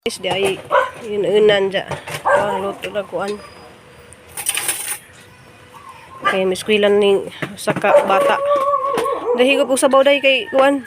Guys, di ay yun-unan dya. Ang luto na kuan. Kay miskwilan ning usa ka bata. Dahigop og sabaw day kay kuan.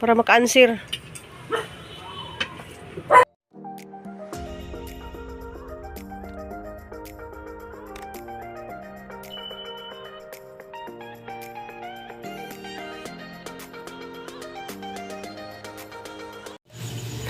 Para maka-answer.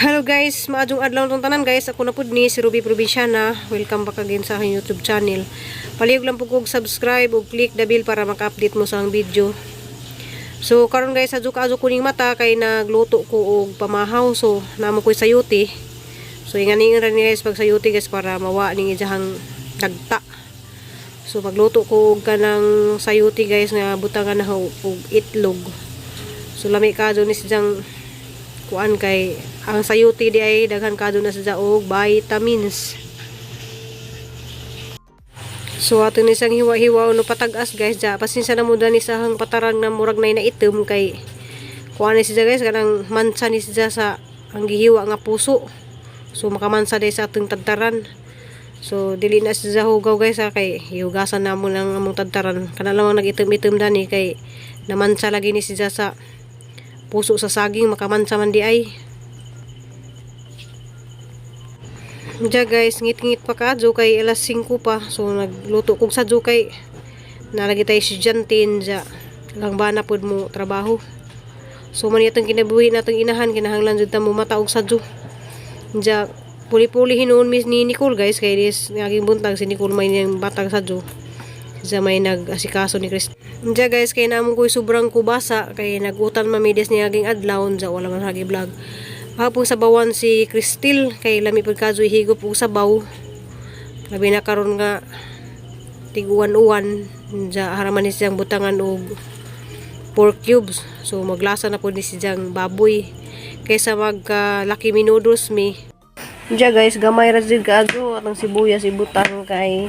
Hello guys, maadjong adlaw tong tanan guys. Ako na pud ni si Ruby Provinciana. Welcome back again sa aking YouTube channel. Palihog lang pud kog subscribe ug click the bell para maka-update mo sa ang video. So karon guys, adyo kaadyo kuning mata kay nagluto ko og pamahaw. So namo ko'y sayuti. So ingani ra ni guys pag sayuti guys para mawa ning iyahang dagta. So magluto ko og kanang sayuti guys nga butangan na og itlog. So lami kaadyo ni siyang kuan kay ang sayuti di ay daghan kadto na sa og vitamins. So ato ni siyang hiwa-hiwa no patag-as guys ja. Pasensya na mo dani sa hang patarang na murag na item kay kuan ni siya guys kanang mansa ni siya sa ang gihiwa nga puso. So makamansa day sa atong tadtaran. So dili na siya hugaw guys ha, kay hihugasan na mo ng among tadtaran. Kana lamang nag-item-item dani kay namansa lagi ni siya sa puso sa saging, makamansa man di ay. Diya guys, ngit-ngit pa kaadyo kay alas 5 pa. So nagluto kog sadyo kay nalagi tayo estudyante dya. Lang ba na pud mo trabaho. So man itong kinabuhi natong inahan, kinahanglan jud ta mo mata og sadyo. Diya puli-puli hinuon mis ni Nicole guys kay dis naging buntag si Nicole may niyang batang sadyo. Siya may nag-asikaso ni Chris. Diya guys, kay namon ko'y sobrang kubasa kay nagutan mamides niya aging adlaw diya wala man hagi vlog. Hapong sabawan si Cristel kay lami pud kadyo higop og sabaw. Labi na karon nga tiguan-uwan diya haraman ni siyang butangan og pork cubes. So maglasa na pud ni siyang baboy kaysa magka Lucky Me noodles mi. Diya guys, gamay ra jud kaadyo atong sibuyas ibutang kay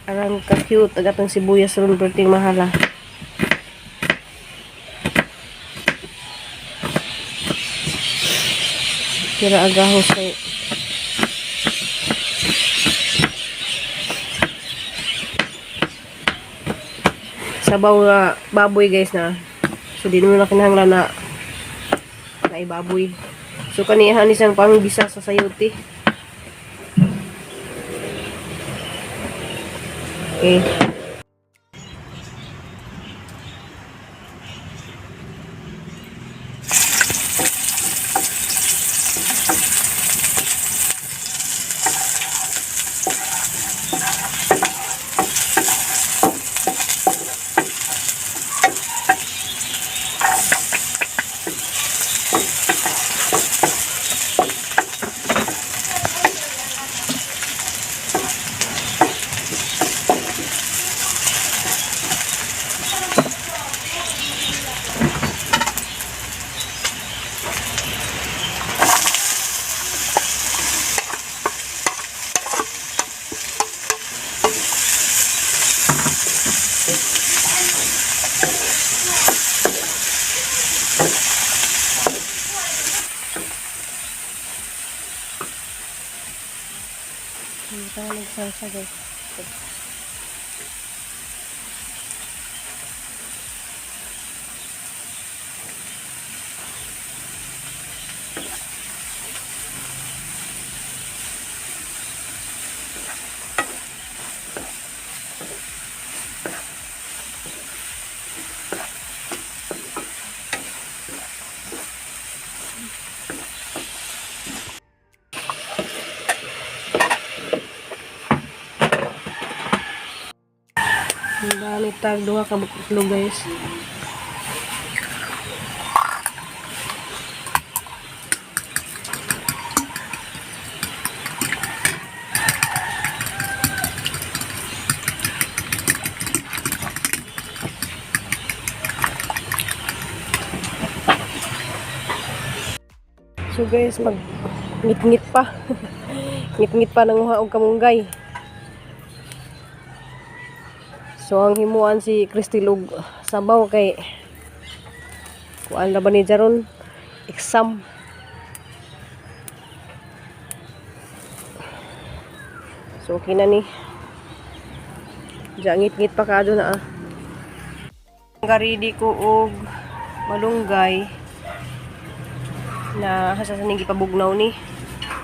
arang ka cute ag atong sibuyas ron perting mahala. Kira agahos kay sabaw nga baboy guys na. So di naman na kinahanglan na na ibaboy. So kanihan isang panggisa sa sayuti. Okay. Hindi tayo nagsalsa guys. Ang dami tag duha ka itlog guys. So guys, mag ngit-ngit pa. Ngit-ngit pa nanguha og kamunggay. So ang himuan si Cristel og sabaw kay kuan ra ba ni Jaron? Exam. So okay na ni. Diya ngit-ngit pa kaadto na ah. Ready ko og malunggay na hasa sa ning gipabugnaw ni.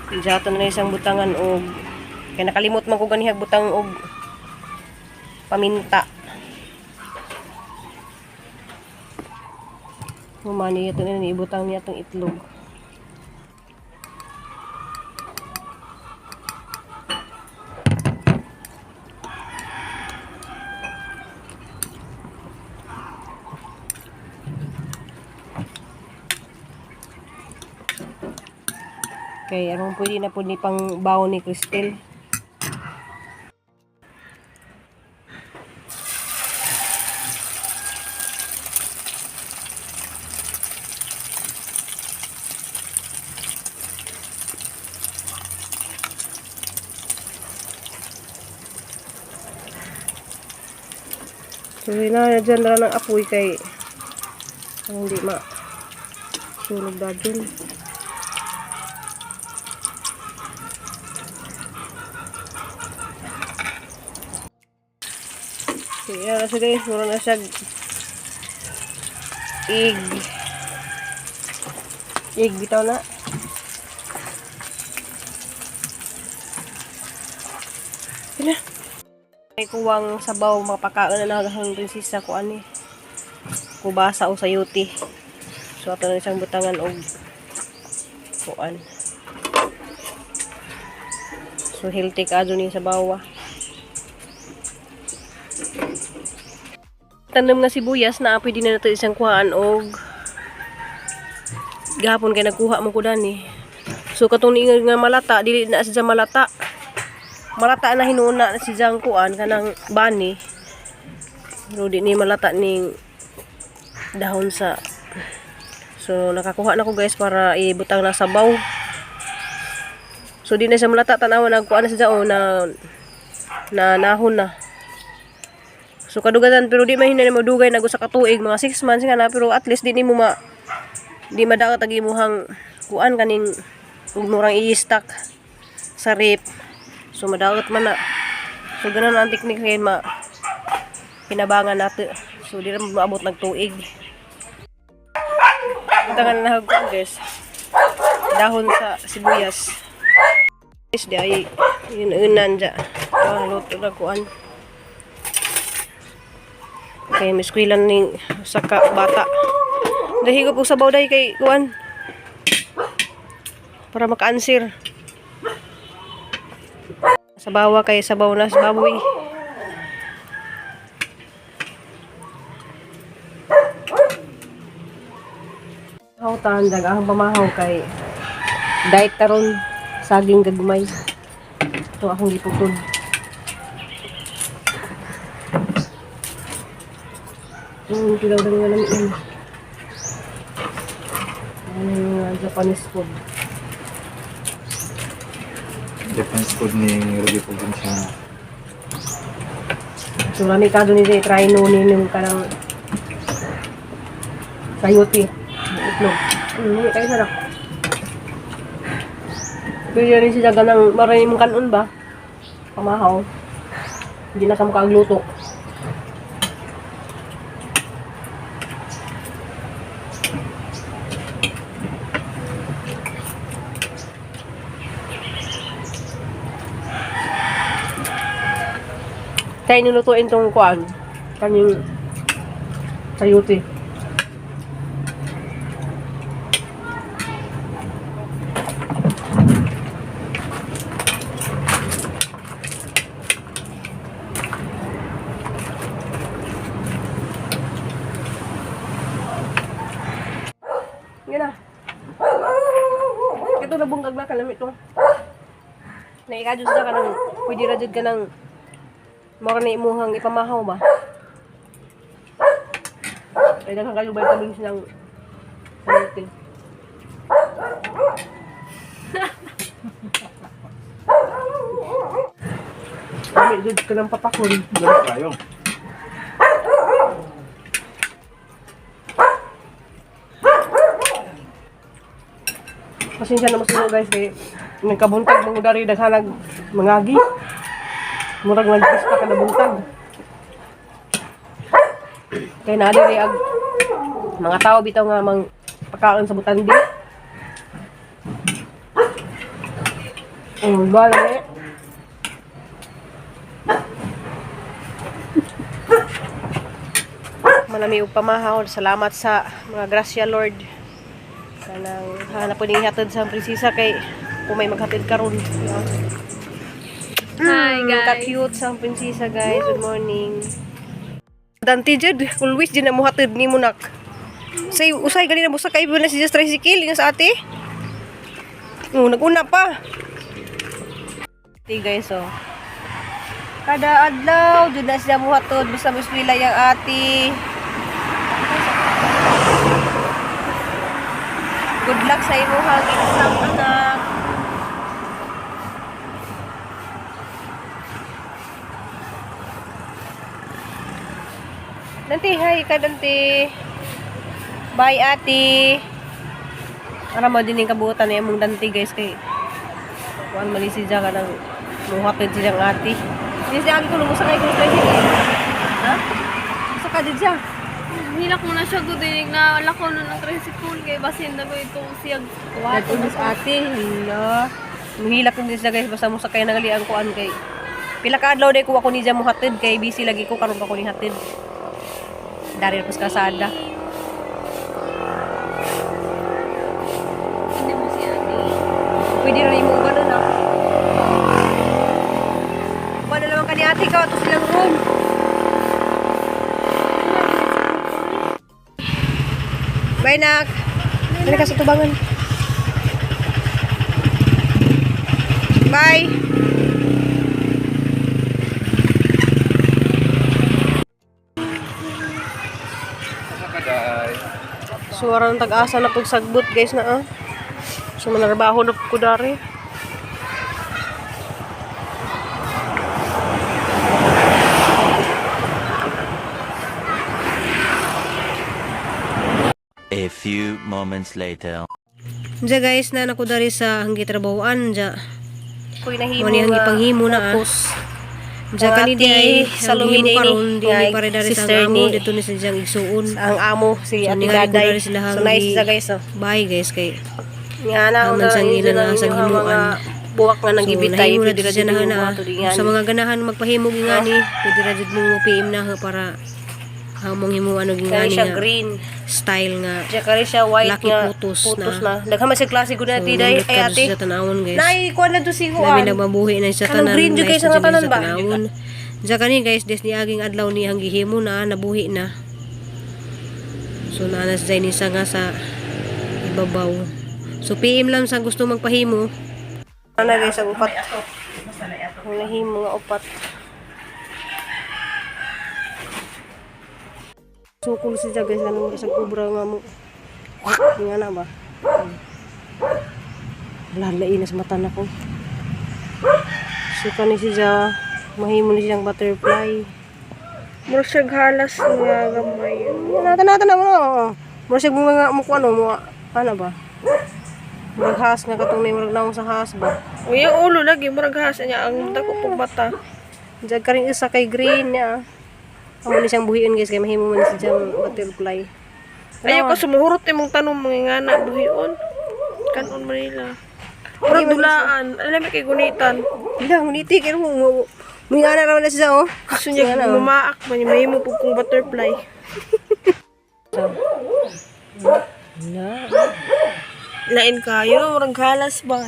Diya ato na isang butangan og kay nakalimot man ko ganihag butang og paminta. Humani ito na ibutang niya itong itlog. Kay aron pwede na pud ni pang baon ni Cristel. So na dyan ra ng apoy kay ang hindi ma sunog dadun. So yan na siya guys, mura na siya egg. Egg bitaw na. Sila. May kuwang sabaw mapakaon na ang prinsesa ko ani. Kubasa o sayuti. So ato na isang butangan og kuan. So healthy ka ni sa bawa. Tanom nga sibuyas na pwede na nato isang kuhaan og gahapon kay nagkuha mo ko dani. So katong niingon nga malata dili na siya malata. Malata na hinuna na si Jang kuan kanang bani. Pero di ni malata ning dahon sa. So nakakuha na ko guys para ibutang na sabaw. So di na siya malata, tanawa nagkuan na siya oh, na na nahon na. So kadugadan pero di man hinay mo dugay nag usa ka tuig, mga 6 months nga na, pero at least di nimo ma di madaot ang imuhang kuan kaning ug murang i-stack sa rep. So madaot man na. So ganun ang technique ngayon ma kinabangan nato. So di ra maabot nag tuig. Butangan na hagkuan guys. Dahon sa sibuyas. Guys, di ay yun unan dya. Ah, luto na kuan. Kay miskwilan ning usa ka bata. Dahigop og sabaw day kay kuan. Para maka-answer. Sabawa kay sabaw na sa baboy. Hawtan dag ang pamahaw kay diet taron saging gagmay. Ito akong giputol. Tilaw na nga namin yun. Ano yung mga Japanese food. Japanese food ni Ruby Provincia. So, lami ka doon nila try no yung kanang sayote. Itlog. Tayo sarap. Pero rin siya ganang marami mong kanon ba? Pamahaw. Hindi na ka mukha luto. Tayo nulutuin tong kuan. Kaning sayote. Yan na. Ito na bungkag ba kalamit to. Naikadyo sa ka ng pwede ra jud ka ng mura na imuhang ipamahaw ba. Kaya daghan kayo vitamins ng sayote. Lami jud ka ng papakon. Ganun tayo. Pasensya na mo siguro, guys, kay nagkabuntag mga dari daghanag mangagi. Murag nagpista kada buntag. Kay naa diri ag mga tao bitaw nga mang pakaon sa butandi. Oh, bale. Manami og pamahaw. Salamat sa mga grasya, Lord. Kanang hanap po ning hatod sa prinsesa kay kung may maghatid karon. Hi, guys. Ka-cute sa prinsesa, guys. Good morning. Dante jud, always jud na mohatid nimo, nak. Say usay gani na busa kay na si just tricycle ingon sa ate. Oh, naguna pa. Ate, guys, oh. Kada adlaw jud na siya muhatod basta muswila yang ate. Good luck sa imong exam, anak. Dante, hi ka, Dante. Bye, ate. Para mo din yung kabuutan na imong Dante, guys, kay kuan man ni siya ka ng muhatid siyang ate. Hindi siya agi ko lumusa kay kung tricycle. Ha? Musa ka din siya. Hilak mo na siya gudinig na lako nun ang tricycle kay basin na ko ito siyag Wato mas ate, hala. Muhilak din siya, guys, basta mo sakay nangali ang kuan kay pila ka adlaw day ko ako ni mo hatid kay busy lagi ko karon pa ko ni hatid. Dari na po sa kasada. Hindi mo si ate. Pwede rin mo ba na? Wala naman ka ni ate ka, ato silang room. Bye, nak. Dali ka sa tubangan. Bye. Suara ng tag-asa na pagsagbot, guys, na ah. So manarbaho na ko dari. A few moments later. Diya, guys, na nako dari sa hanggi trabahoan diya. Kuy nahimo Mo ni ang nga gipanghimo na ah. pus. Diya Ang kani di ate ay sa ang Lumine gihimo ni, karon di nga ni pare dari sa sister amo ni- dito ni sa diyang igsuon. Ang amo si So, Ate ningali ko Daday. dari sila So nice hanggi siya, guys, oh. Bye, guys, kay Nga na Naman una sang inyo ila na na sang inyo ang mga himuan. buwak nga So, nagibitay nahimo na pwede ra siya jud na ninyo na. buhaton dingan. Sa mga ganahan magpahimog ingani, pwede ra jud mo PM na ha, para hamong himuan og Kani ingani siya nga green. style nga. Siya kani siya white Lucky nga putos putos na. Daghan man siya klase gud So, na ate day nindot ay ka ate. sa tanawon, guys. Nay kuan na to si Nami kuan. nagmabuhi na sa Kanang tanan. green jud Nice kay sa na nga jud tanan sa ba? tanawon. Diya kani, guys, des ni aging adlaw ni ang gihimo na nabuhi na. So naanas dyan isa nga sa ibabaw. So PM lang sa gusto magpahimo. Ana, guys, ang upat. Ang nahimo nga upat. Sukol siya, guys, kanang sa kubra nga mo. Nga na ba? Lalai na sa mata na ko. So kani siya mahimo ni siyang butterfly. Murag siya halas nga gamay. Nata nata na mo. Murag siya mga mo ano mo ano ba? Murag has nga katong may murag naong sa has ba. Uy, ang ulo lagi murag has niya ang dako pong bata. Diyan ka rin isa kay green niya. Amo ni siyang buhion, guys, kay mahimo man si siyang butterfly. Ayaw ka sumuhurot imong tanong mga ngana buhion. Kanon man nila. Murag dulaan, alam kay gunitan. Hindi, nguniti kay mo. Mingana raman na siya oh. Gusto niya lumaak man niya mahimo pug kong butterfly. Na. Lain kayo, murag halas ba?